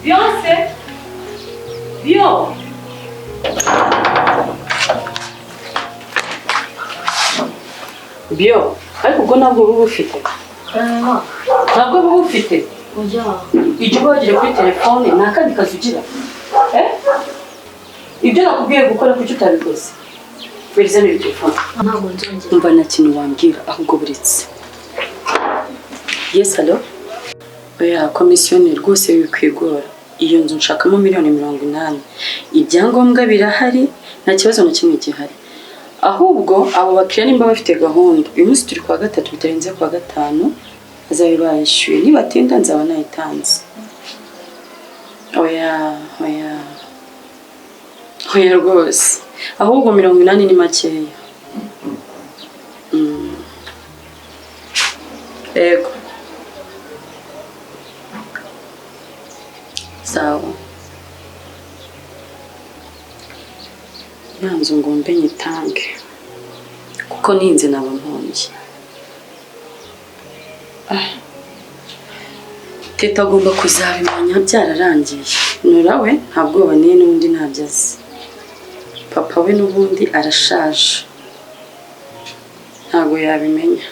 Beyonce, Bio. Bio, ariko ubwo ntabwo buba bufite. Ntabwo buba bufite. Ijya uba kuri telefone nta kandi kazi ugira. Eh? Ibyo nakubwiye gukora kuki utabikoze? Wereza iyo telefone. Ntabwo nzongera. Umva, nta kintu wambwira ahubwo buretse. Yes, hello? Oya, komisiyoneri rwose wikwigora. Iyo nzu nshakamo 80 miliyoni. Ibyangombwa birahari, nta kibazo na kimwe gihari. Ahubwo abo bakiriya nimba bafite gahunda, uyu munsi turi kuwa gatatu, bitarenze kuwa gatanu bazabe bayishyuye. Nibatinda nzaba nayitanze. Oya, oya, oya rwose. Ahubwo 80 ni makeya. Yego. Sawa. Ya nzu ngo mbe nyitange. Kuko ninze naba mpombye. Ah. Teta agomba kuzabimenya byararangiye. Nura we nta bwoba niye n'ubundi ntabyo azi. Papa we n'ubundi arashaje. Ntabwo yabimenya.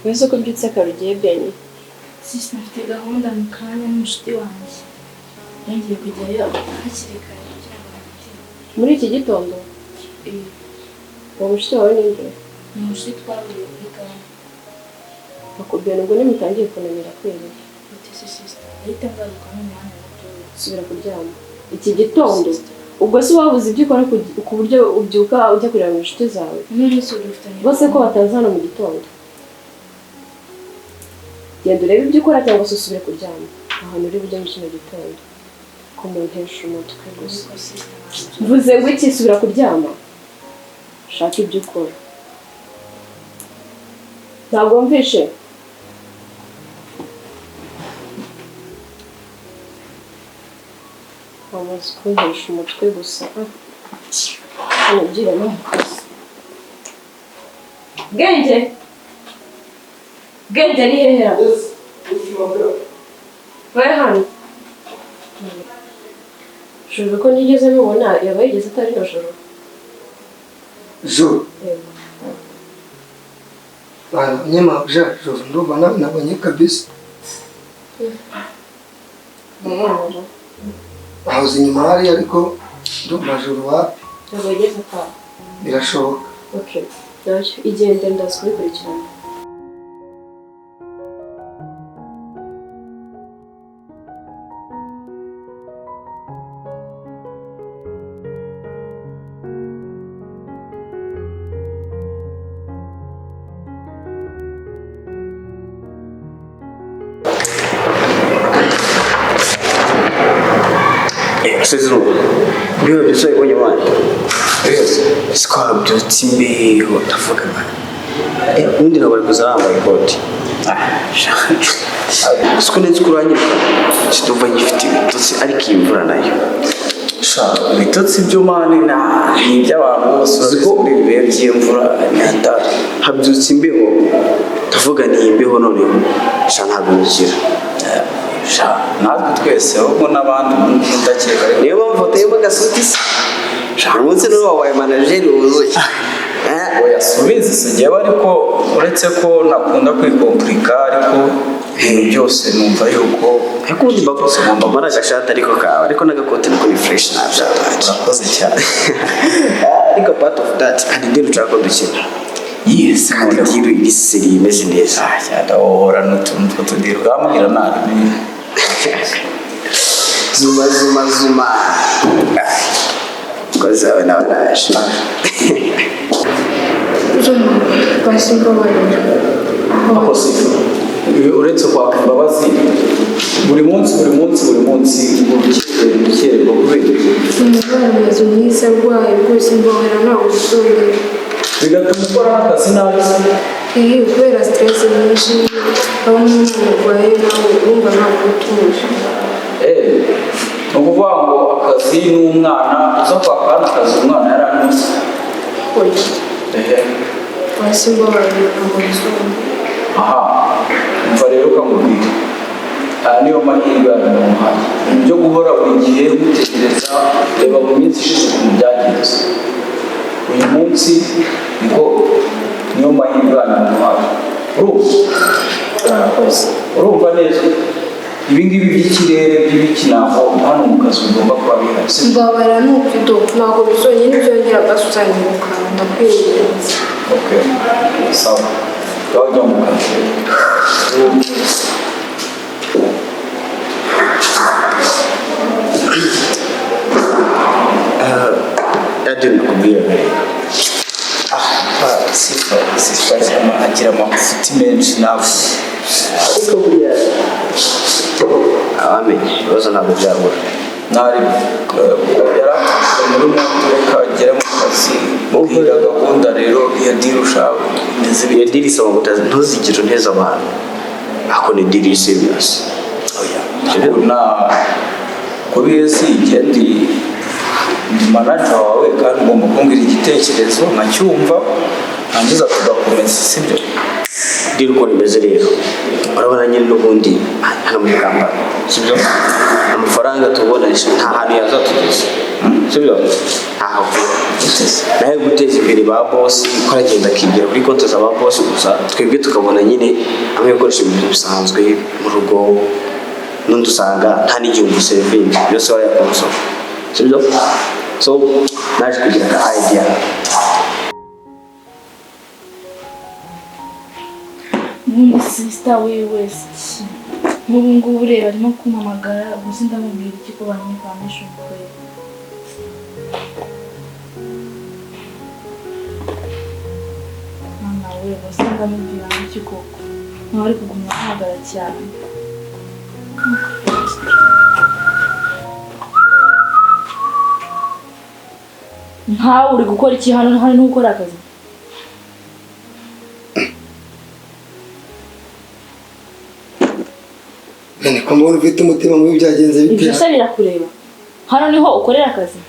Wese uko ubyutse kare ugiye Beni? Sisi, mfite gahunda mu kanya n'umushuti wanjye. Ngiye kujyayo hakiri kare kugira ngo ntatinde. Muri iki gitondo? Uwo mushuti wawe ni nde? Ni umushuti twahuriye kuri gahunda. Bakubwira ubwo nimutangiye kunanira kwiga. Ati sister, ahita ngaruka n'umwanya muto. Subira kuryama. Iki gitondo? Ubwo se wabuze ibyo ukora ku buryo ubyuka ujya kureba inshuti zawe? None se ufitanye bose ko bataza hano mu gitondo? Genda urebe ibyo ukora cyangwa se usubire kuryama. Ahantu uri bujye muri kino gitondo. Ko muntesha umutwe gusa. Mvuze ngo iki, subira kuryama. Shaka ibyo ukora. Ntabwo wumvishe? Wamaze kuntesha umutwe gusa. Hano no mu kazi. Bwenge! Bwenge ari hehe? Bari hano. Juru ko nigeze mubona yaba yigeze atari no juru. Juru. Bana nyama ja juru ndumva nawe nabonye kabisa. Aho inyuma hari ariko ndumva juru wapi? Ntabwo yigeze ataha. Birashoboka. Okay. Ntacyo igende ndaza kubikurikirana. Sezu, biba byose ibonye mwana. Siko imbeho ndavuga mwana. Ubundi ntabwo ari kuza yambaye ikoti. Siko nzi ko uranyirwa. Sidumva nyifite ibitotsi ariko iyi mvura nayo. Ibitotsi byo mani ni iby'abantu bose uzi ko muri ibi bihe by'imvura imyanda habyutse imbeho. Ndavuga ni imbeho noneho. Sha ntabwo nikira. Natwe twese ahubwo n'abandi ndakeka niyo mpamvu uteyemo agasuti se umunsi n'uwo wabaye manajeri wuzuye oya subizi sigewe ariko uretse ko nakunda kwikompurika ariko ibintu byose numva yuko ariko ubundi mbara agashati ariko kawe ariko n'agakote niko ni fresh ntabyatange urakoze cyane ariko part of that hari idini ushaka ko dukina yes kandi idini iri seri imeze neza cyane wohora n'utuntu tw'utudiri urambwira nabi zuma zuma zuma kozi zawe nawe naje Zuma basi mbabarira. Ako sifa uretse kwaka imbabazi buri munsi buri munsi buri munsi urukererwa kubera Umurwayi amaze iminsi arwaye rwose mbabarira ntabwo bizongera. Bigatuma ukora akazi nabi se. Kubera stress nyinshi aho umwana arwaye nawe urumva ntabwo utuje. Ni ukuvuga ngo akazi n'umwana uza kwaka hano akazi umwana yari arimo se. Oya. Basi mbabarira ntabwo bizongera. Aha umva rero ukamubwira aya niyo mahirwe yawe namuhaye ibintu byo guhora buri gihe gutekereza reba mu minsi ishize ukuntu byagenze uyu munsi niko niyo mahirwe yawe namuhaye urumva neza ibi ngibi by'ikirere by'ibiki ntabwo hano mu kazi bigomba kuba bihari Mbabarira ni ukwido ntabwo bizongera byongera gasusanyibuka ndakwinginze. Okay sawa ngaho jya mu kazi. Radiyo nakubwira rero. Sifa sifa agira amafuti menshi nawe. Ariko buriya abamenye ibibazo ntabwo byabura. Ntari yari muri moto reka agere mu kazi ubwira gahunda rero iyo diri ushaka imeze Iyo diri isaba ngo ntuzigire unteza abantu ako ni diri serious. Oya ntabwo kubizi ndi manager wawe kandi ugomba kumbwira igitekerezo nkacyumva nangiza tugakomeza sibyo. Diri uko rimeze rero urabona nyine n'ubundi hano muri kampani sibyo amafaranga tubona nta hantu yazatugeza sibyo ntaho nawe guteza imbere ba bosi ko aragenda akigira kuri konti za ba bosi gusa twebwe tukabona nyine amwe ibikoresho bisanzwe mu rugo n'undi usanga nta n'igihumbi sevingi byose warayakonsoma sibyo so naje kugira aka idea. Nk'umu sister wiwe nk'ubu ngubu ureba arimo kumpamagara gusa ndamubwira iki ko banyivamisha umugore. Mama we gusa ndamubwira iki koko nkaho ari kuguma ahamagara cyane. Nkawe uri gukora iki hano hano ntukora akazi? Niko mbona ufite umutima mubi byagenze bite? Ibyo se birakureba. Hano niho ukorera akazi.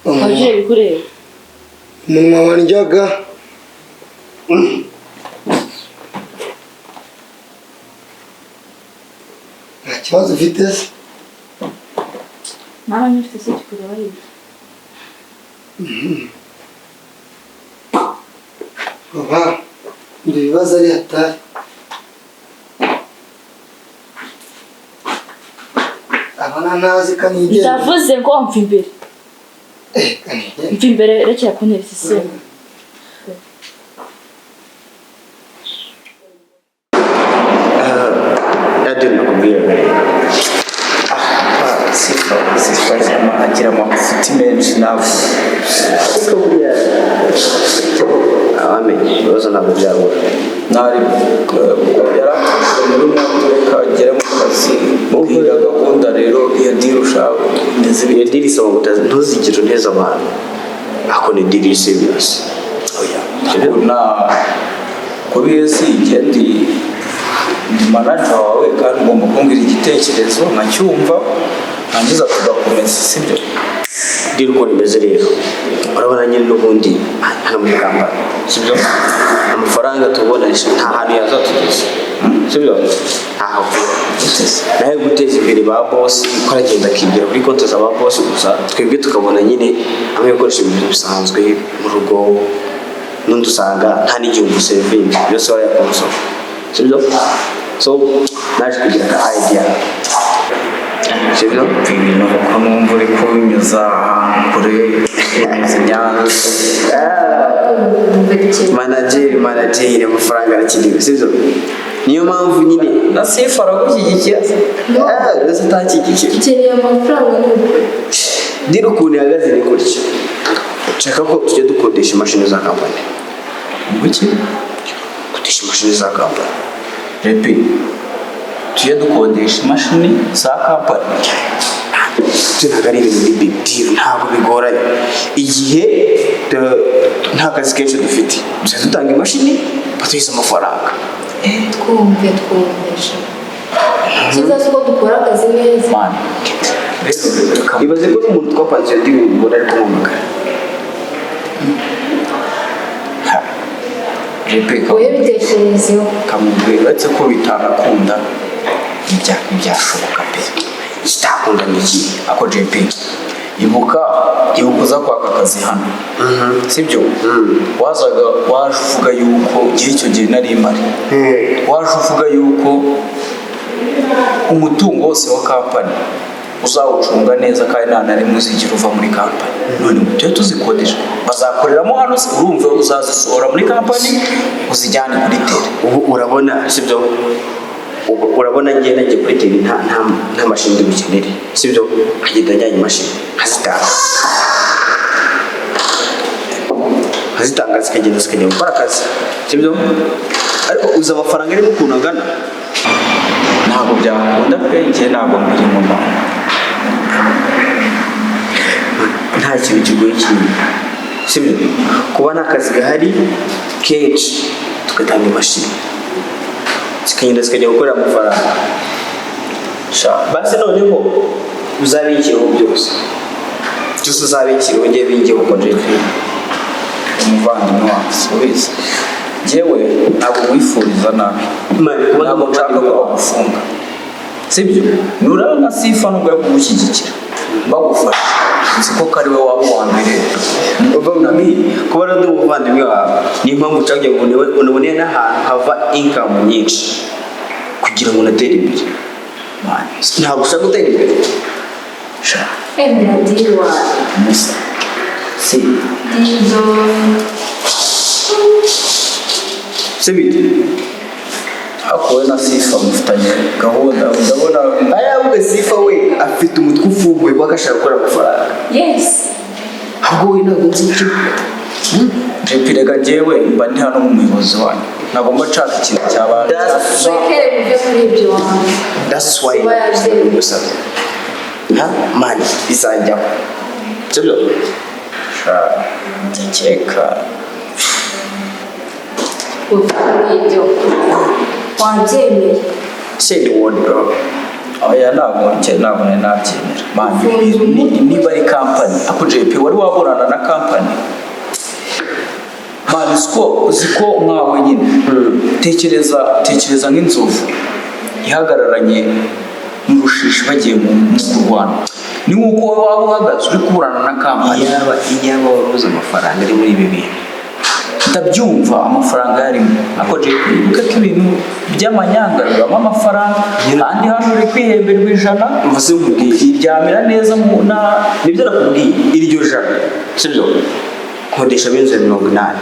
Ababyeyi bikureba. Umunwa wanjyaga. Nta kibazo ufite se? Naba nyifite se kikureba hirya? Baba, ibyo bibazo ari hatari. Abona ntazi kanigenda. Ndavuze ngo mva imbere. Kanigenda. Mva imbere, rekera kuntera iseseme. Radiyo nakubwira rero. Sifa Sifa agira amafuti menshi nawe. Ariko buriya abamenye ibibazo ntabwo byabura. Ntari yarakoze muri moto, reka agere mu kazi mbwira gahunda rero iyo deal ushaka imeze. Iyo deal isaba ngo ntuzigere uneza abantu, ako ni deal serious. Oya, na kubizi igihe ndi manager wawe kandi ugomba kumbwira igitekerezo nkacyumva, nrangiza tugakomeza, sibyo? Deal uko bimeze rero, urabona nyine n'ubundi hano muri kampani, sibyo, amafaranga tubona nta hantu yazatugeza, sibyo, ntaho nawe guteza imbere ba bosi ko aragenda akigira kuri konti za ba bosi gusa, twebwe tukabona nyine amwe ibikoresho ibintu bisanzwe mu rugo, n'undi usanga nta n'igihumbi sevingi byose barayakonsoma, sibyo. So naje kugira aka idea, sibyo. Ibintu kuko numva uri kubinyuza ahantu kure, unyuze Nyanza. Manager amafaranga arakenewe, sibyo, niyo mpamvu nyine Na Sifa aragushyigikiye? Ndetse utanshyigikira. Ukeneye amafaranga ni ukuri. Deal ukuntu ihagaze ni gutya: nshaka ko tujya dukodesha imashini za kampani. Kuki? Kodesha imashini za kampani. Repi, tujye dukodesha imashini za kampani? Ibyo ntabwo ari ibintu biri big deal, ntabwo bigoranye. Igihe nta kazi kenshi dufite, tujya dutanga imashini baduhize amafaranga. Twumve twumvisha icyiza si uko dukora akazi neza. Man, rero reka. Ibaze ko n'umuntu twapanze iyo deal mbona ari kumuhamagara. Repi, Wowe bitekerezeho. Kamubwira uretse ko bitanakunda, ntibyashoboka pe. Kitakunda ni iki? Ako JP, ibuka ibuka uza kwaka akazi hano, sibyo? Wazaga waje uvuga yuko igihe icyo gihe nari mpari, waje uvuga yuko umutungo wose wa kampani uzawucunga neza kandi nta na rimwe uzigira uva muri kampani. None ngo tujye tuzikodesha, bazakoreramo hano se? Urumva uzazisohora muri kampani uzijyane kuri terrain? Ubu urabona, sibyo, ubu urabona ngiye nagiye kuri terrain, nta mashini ndi bukenere, sibyo, nkagenda njyanye imashini nkazitanga zikagenda zikajya gukora akazi, sibyo, ariko uzi amafaranga arimo ukuntu angana? Ntabwo byakunda pe, njye ntabwo mbirimo mama. Nta kintu kigoye kirimo, sibyo, kuba nta kazi gahari kenshi tugatanga imashini zikagenda zikajya gukorera amafaranga. Sha. Basi noneho uzabikiraho byose byose, uzabikiraho njye bingeho Ko JP, umuvandimwe wanjye, ubizi njyewe ntabwo wifuriza nabi. Man, kuba Ntabwo nshaka ko bagufunga, sibyo? Nuraba na Sifa nubwo yo kugushyigikira bagufasha, nzi ko ari we waba uwa mbere. Kuba ari umuvandimwe wawe, niyo mpamvu ushaka kugira ngo unabone n'ahantu hava income nyinshi kugira ngo unatere imbere. Man, ntabwo ushaka gutera imbere? Sha. Emera deal wawe. Musa si Dido. Sibyo. Ariko wowe na Sifa mufitanye gahunda, ndabona. Aya Sifa we afite umutwe ufunguye kuko ashaka gukora amafaranga. Yes. Ahubwo we ntabwo nzi icyo. JP, reka njyewe mba ndi hano nk'umuyobozi wanyu, ntabwo mba nshaka ikintu cyaba. Wekere muve muri ibyo wanjye. That's why Kuba yabyemeye. gusaba ha man izajyaho, sibyo? Sha, ndakeka. Uve muri ibyo wabyemeye. Say the word, bro. Oya, ntabwo njye ntabwo nari nabyemera. Man, niba ari kampani, ako JP, wari waburana na kampani? Man, uziko mwawe nyine, tekereza nk'inzovu ihagararanye n'urushishi bagiye mu kurwana. Ni nk'uko wowe waba uhagaze uri kuburana na kampani. Iyaba wari uzi amafaranga ari muri ibi bintu. Ndabyumva, amafaranga yarimo, ariko JP, wibuke ko ibintu by'amanyanga bibamo amafaranga, kandi hano uri kwihemberwa 100, Mvuze nkubwiye. ukiryamira neza mu na Nibyo nakubwiye, iryo jana sibyo nkodesha inzu ya 80,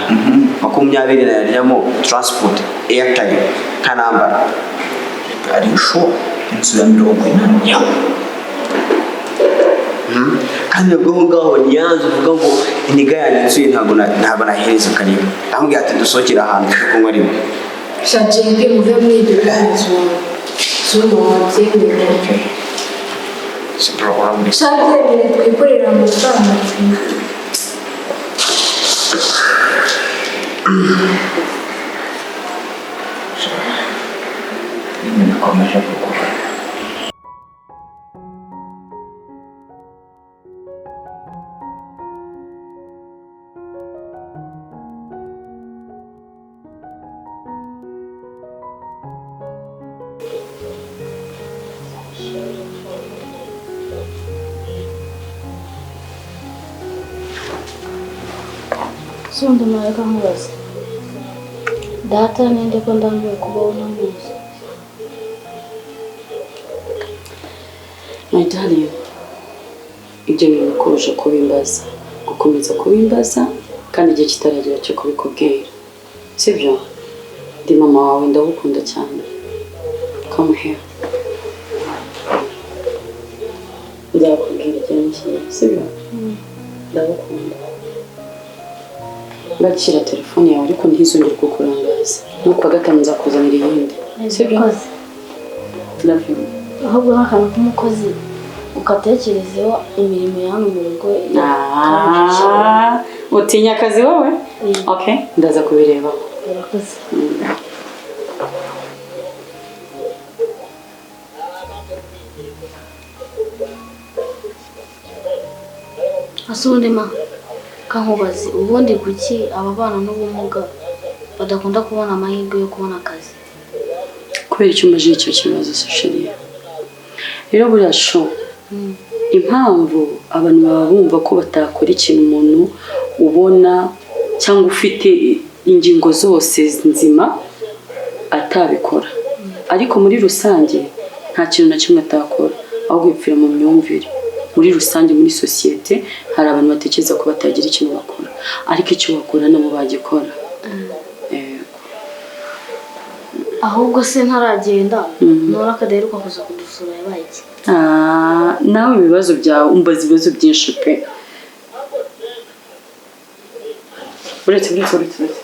20 nayaryamo transport, airtime, nkanambara. Ari sure inzu ya 80? Kandi nabwo aho ngaho ni ya nzu uvuga ngo iniga yanjye nsuye, ntabwo nahereza karibu, ndamubwira ati dusohokere ahantu turi kunywa rimwe. Sha JP, muve muri ibyo bibazo. Zuma wabyemera. Bro, urambwira. Sha byemere twikorere amafaranga. Ibintu bikomeje kugora. Sundi reka nkubaze, data ninde ko ndambiwe kubaho ntamuzi? My darling, ibyo bintu ukomeje kubimbaza, gukomeza kubimbaza kandi igihe kitaragera cyo kubikubwira, sibyo? Ndi mama wawe, ndagukunda cyane. Come here, nzakubwira igihe ngiye, sibyo? Ndagukunda. Ngakira telefone yawe, ariko ntizongere kukurangaza. No kuwa gatanu nzakuzanira iyindi, sibyo? Urakoze. Love you. Ahubwo nk'akantu k'umukozi ukatekerezeho imirimo ya hano mu rugo. Ah, utinya akazi wowe? Okay, ndaza kubireba. Urakoze. Ese ubundi ma kankubaze, ubundi kuki ababana n'ubumuga badakunda kubona amahirwe yo kubona akazi? Kubera icyo umbajije icyo kibazo se chérie? Rero buriya sho, impamvu abantu baba bumva ko batakora ikintu umuntu ubona cyangwa ufite ingingo zose nzima atabikora, ariko muri rusange nta kintu na kimwe atakora, ahubwo bipfira mu myumvire. Muri rusange muri sosiyete hari abantu batekereza ko batagira ikintu bakora, ariko icyo bakora nabo bagikora. Yego. Ahubwo se ntaragenda, nora akadaheruka kuza kudusura, yabaye iki? Ah, nawe ibibazo byawe, umbaza ibibazo byinshi pe. Uretse, uretse, uretse, uretse.